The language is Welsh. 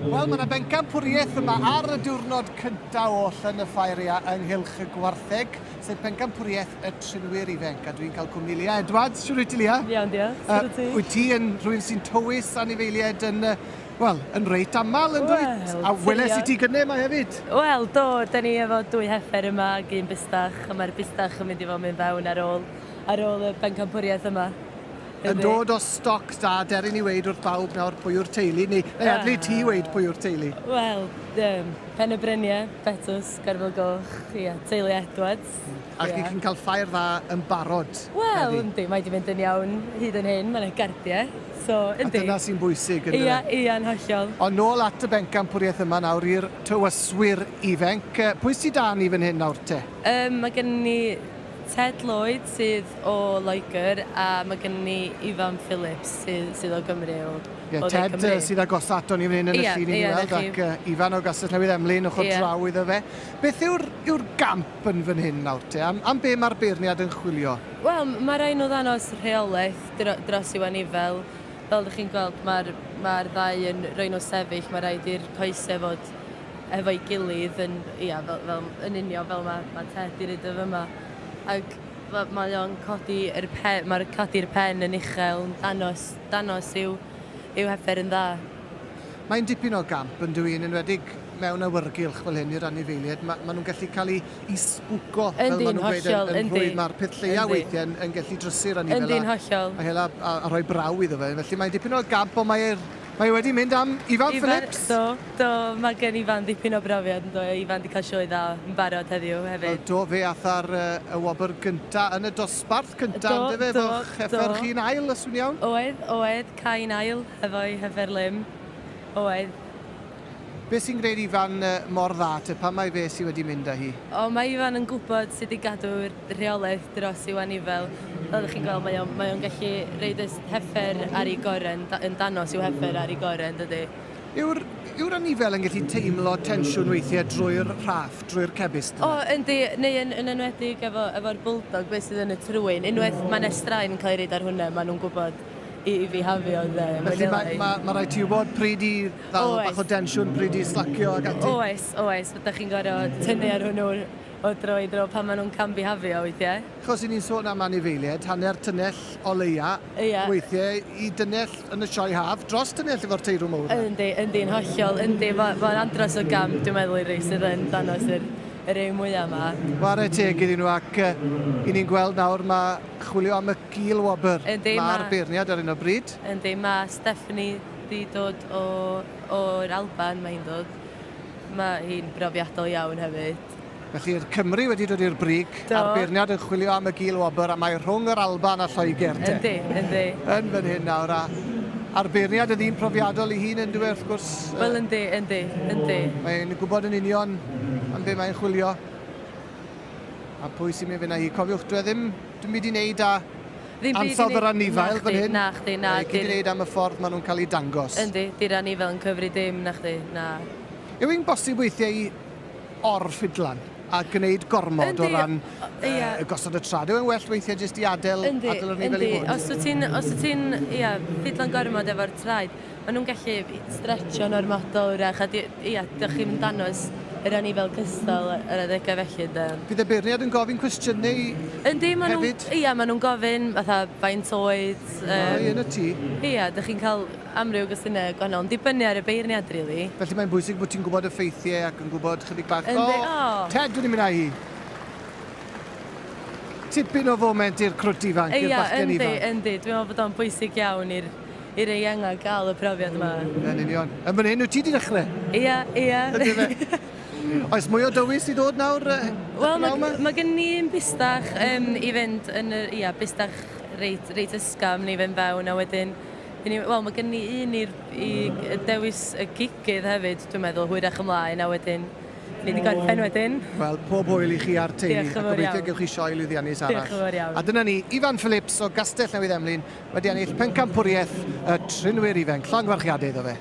Wel, mae yna bencampwriaeth yma ar y diwrnod cyntaf oll yn y ffair ia ynghylch y gwartheg, sef pencampwriaeth y trinwyr ifanc. A dwi'n cael cwmni Lia Edwards. Siwr wyt ti, Lia? Iawn, diolch. Sut wyt ti? Wyt ti yn rhywun sy'n tywys anifeiliaid yn, wel, yn reit aml, yn dwyt? Wel, A weles i ti gynne yma hefyd? Wel, do, da ni efo dwy heffer yma ac un bustach, a mae'r bustach yn mynd i fod yn mynd fewn ar ôl, ar ôl y bencampwriaeth yma. Yn dod o stoc da, dere ni weud wrth bawb nawr pwy yw'r teulu, neu neu adlu ti weud pwy yw'r teulu? Wel, um, Pen y Bryniau, Betws, Gorfel Goch, ia, teulu Edwards. Ac yeah. chi'n cael ffair dda yn barod. Wel, yndi, mae wedi mynd yn iawn hyd yn hyn, mae'n gardiau. So, yndi. A dyna sy'n bwysig, ynddo? Ia, ia, yn hollol. Ond nôl at y bencampwriaeth yma nawr i'r tywyswyr ifanc. Pwy sydd da ni fan hyn nawr te? Um, mae gen ni Ted Lloyd sydd o Loegr a mae gen ni Ifan Phillips sydd, sydd o Gymru. O, Ie, o Ted Cymru. sydd agos ato ni fan hyn yn y llun i ni weld, ac uh, Ifan o Gastell Newydd Emlyn ochr yeah. draw iddo fe. Beth yw'r yw gamp yn fan hyn nawr te? Am, am be mae'r beirniad yn chwilio? Wel, mae rhaid nhw ddanos rheolaeth dro, dros i'w anifel. Fel ydych chi'n gweld, mae'r mae ddau yn rhoi nhw sefyll, mae rhaid i'r coesau fod efo'i gilydd yn, ia, fel, fel, yn union fel mae, mae Ted i reid o fyma. Ac mae o'n codi yr pen, mae'r codi'r pen yn uchel, yn danos, danos i'w, i'w heffer yn dda. Mae'n dipyn o gamp yn dyw yn enwedig mewn awyrgylch fel hyn i'r anifeiliaid. Ma, ma nhw'n gallu cael eu i sbwco, fel maen nhw'n gweud yn, yn rhwydd. Mae'r peth lleia weithiau yn, yn gallu drysu'r anifel Yndi'n hollol. A, hela, a, a rhoi braw iddo fe. Felly mae'n dipyn o gamp, ond mae'r Mae wedi mynd am Ifan Phillips. Do, do, mae gen Ifan ddipyn o brofiad yn do. Ifan wedi cael sioe dda yn barod heddiw hefyd. Do, fe ath ar y wobr gynta yn y dosbarth cynta, do, yndyfe, efo heffer chi'n ail, os dwi'n iawn? Oedd, oedd, Cai'n ail efo'i heffer lim. Oedd. Beth sy'n gwneud Ifan mor dda te? Pam mai fe sydd wedi mynd â hi? O, mae Ifan yn gwybod sut i gadw'r rheolaeth dros i'w anifel. Fel ydych chi'n gweld, mae o'n, mae o'n gallu reid y heffer ar ei gorau, yn, yn danos i'w heffer ar ei gorau, yn dydy? Yw'r, yw'r anifel yn gallu teimlo tensiwn weithiau drwy'r rhaff, drwy'r cebyst yna? O, yndi, neu yn, yn enwedig efo, efo'r bulldog, beth sydd yn y trwyn. Unwaith mae 'na straen yn cael ei reid ar hwnna, maen nhw'n gwybod i, i fihafio, ynde. Felly mae, mae, mae rhaid ti wybod pryd i ddal Oes. bach o densiwn, pryd i slacio ac ati? Oes, oes, ydych chi'n gorfod tynnu ar hwnnw o dro i dro pan maen nhw'n cambihafio weithiau. Achos i ni'n sôn am anifeiliaid, hanner tynnell o leia, Ia. weithiau i dynnell yn y sioe haf, dros tynnell efo'r teirw mowr 'na. Yndi, yndi'n hollol, yndi. Mae'n ma andros o gamp, dwi'n meddwl, i rei sydd yn dangos yr, yr rei mwyaf yma. Whare teg iddyn nhw ac uh, i ni'n gweld nawr mae chwilio am y gil wobr. Yndi, Mae'r ma... beirniad ar hyn o bryd. Yndi, mae Stephanie 'di dod o, o'r Alban, mae hi'n dod. Mae hi'n brofiadol iawn hefyd. Felly'r Cymry wedi dod i'r brig, Do. a'r beirniad yn chwilio am y gil wobr, a mae rhwng yr Alban a Lloegr te. Yndi, yndi. Yn fan hyn nawr, a, a'r beirniad yn ddyn profiadol ei hun yn dyw e, wrth gwrs. Wel, yndi, yndi, yndi. Mae'n gwybod yn union am be mae'n chwilio. A pwy sy'n mynd fyna hi? Cofiwch, dwi e ddim, dim byd i wneud â Ddim byd i ansawdd yr neud- anifail na fan chdi, hyn. Na chdi, na. Mae gyd i wneud am y ffordd maen nhw'n cael eu dangos. Yndi, di'r anifail yn cyfri dim, na chdi, na. Yw hi'n bosib weithiau i or-ffidlan a gwneud gormod Yndi, o ran ia. uh, gosod y trad? Yw e'n well weithiau jyst i adael, Yndi, adael yr anifail i yndi. fod? Os wyt ti'n, os wyt ti'n, ia, ffidlan gormod efo'r traed, Maen nhw'n gallu stretchio'n ormodol wrach, a di, ia, dych chi'm yn danos yr anifail cystal ar adegau felly, ynde. Fydd y beirniad yn gofyn cwestiynau Yndi, maen nhw'n... hefyd? Ia, maen nhw'n gofyn fatha faint oed... Um, Ai, yn y tŷ. Ia, dych chi'n cael amryw gwestiynau gwahanol, yn dibynnu ar y beirniad, really. Felly mae'n bwysig bod ti'n gwybod y ffeithiau ac yn gwybod chydig bach. Yndi, o! O, Ted, dwi'n mynd â hi. Tipyn o foment i'r crwt ifanc, i'r bachgen yndi, ifanc. Yndi, dwi'n meddwl bod o'n bwysig iawn i'r i'r ieuanga gael y profiad yma. Yn union. Yn fan hyn, wyt ti wedi dechrau? Ia, ia. Ydy fe? Oes mwy o dywys i ddod nawr? Wel, mae ma gen ni un bustach um, i fynd yn y, ia, bustach reit, reit ysgafn i fynd fewn, a wedyn, wel, mae gen ni un i'r i dewis y gigydd hefyd, dwi'n meddwl, hwyrach ymlaen, a wedyn Ni wedi gorffen wedyn. Wel, pob hwyl i chi a'r teulu. Diolch yn fawr iawn. A gobeithio gewch chi sioe lwyddiannus arall. Diolch yn fawr iawn. A dyna ni, Ifan Phillips o Gastell Newydd Emlyn wedi ennill pencampwriaeth y trinwyr ifanc. Llongyfarchiadau iddo fe.